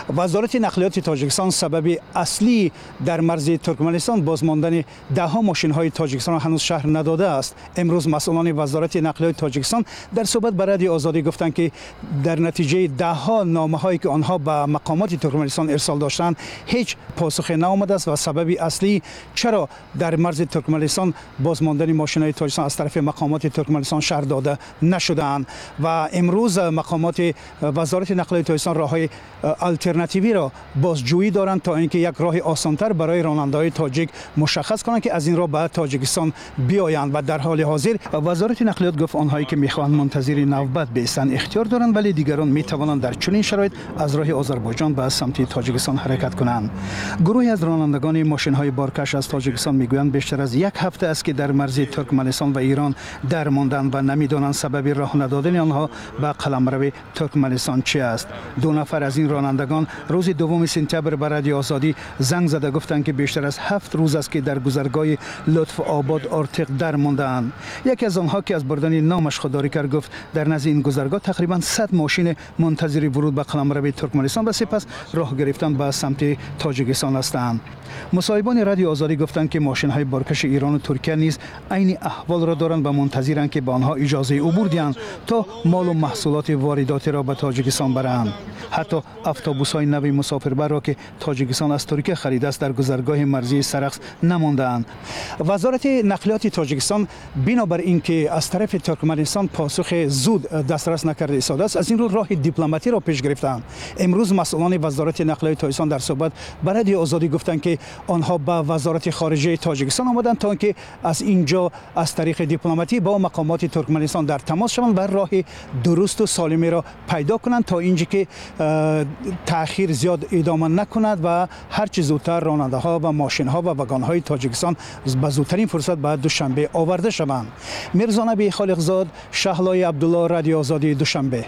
Вазорати нақлиёти Тоҷикистон сабаби аслии дар марзи Туркманистон бозмондани даҳҳо мошинҳои Тоҷикистонро ҳанӯз шарҳ надодааст. Имрӯз масъулони Вазорати нақлиёти Тоҷикистон дар суҳбат ба Радиои Озодӣ гуфтанд, ки дар натиҷаи даҳҳо номаҳое, ки онҳо ба мақомоти Туркманистон ирсол доштанд, ҳеҷ посухе наомадааст ва сабаби аслӣ чаро дар марзи Туркманистон бозмондани мошинҳои Тоҷикистон аз тарафи мақомоти Туркманистон шарҳ дода нашудаанд. Ва имрӯз мақомоти Вазорати нақлиёти Тоҷикистон роҳҳои алтернативиро бозҷӯӣ доранд, то инки як роҳи осонтар барои ронандаҳои тоҷик мушаххас кунанд, ки аз ин роҳ ба Тоҷикистон биёянд. Ва дар ҳоли ҳозир Вазорати нақлиёт гуфт, онҳое ки мехоҳанд мунтазири навбат бистанд, ихтиёр доранд, вале дигарон метавонанд дар чунин шароит аз роҳи Озарбойҷон ба самти Тоҷикистон ҳаракат кунанд. Гурӯҳе аз ронандагони мошинҳои боркаш аз Тоҷикистон мегӯянд, бештар аз як ҳафта аст, ки дар марзи Туркманистон ва Эрон дармонданд ва намедонанд сабаби роҳ надодани онҳо ба қаламрави Туркманистон чи аст. Ду нафар аз ин ронандагон рӯзи 2 сентябр ба Радиои Озодӣ занг зада гуфтанд, ки бештар аз 7 рӯз аст, ки дар гузаргоҳи Лутфобод Ортиқ дармондаанд. Яке аз онҳо, ки аз бурдани номаш худдорӣ кард, гуфт, дар назди ин гузаргоҳ тақрибан 100 мошин мунтазири вуруд ба қаламрави Туркманистон ва сипас роҳ гирифтан ба самти Тоҷикистон ҳастанд. Мусоҳибони Радиои Озодӣ гуфтанд, ки мошинҳои боркаши Эрон ва Туркия низ айни аҳволро доранд ва мунтазиранд, ки ба онҳо иҷозаи убур диҳанд, то молу маҳсулоти воридотиро ба Тоҷикистон баранд. Ҳатто автобусҳои нави мусофирбарро, ки Тоҷикистон аз Туркия харидааст, дар гузаргоҳи марзии Сарахс намондаанд. Вазорати нақлиёти Тоҷикистон бинобар ин ки аз тарафи Туркманистон посухи зуд дастрас накарда истодааст, аз ин рӯ роҳи дипломатиро пеш гирифтаанд. Имрӯз масъулони Вазорати нақлиёти Тоҷикистон дар суҳбат ба Радиои Озодӣ гуфтанд, ки онҳо ба Вазорати хориҷаи Тоҷикистон омаданд, то инки аз инҷо аз тариқи дипломатӣ бо мақомоти Туркманистон дар тамос шаванд ва роҳи дурусту солимеро пайдо кунанд, то инҷо ки таъхир зиёд идома накунад ва ҳарчи зудтар ронандаҳо ва мошинҳо ва вагонҳои Тоҷикистон ба зудтарин фурсат ба Душанбе оварда шаванд. Мирзо Набӣ Холиқзод, Шаҳлои Абдулло, Радиои Озодӣ, Душанбе.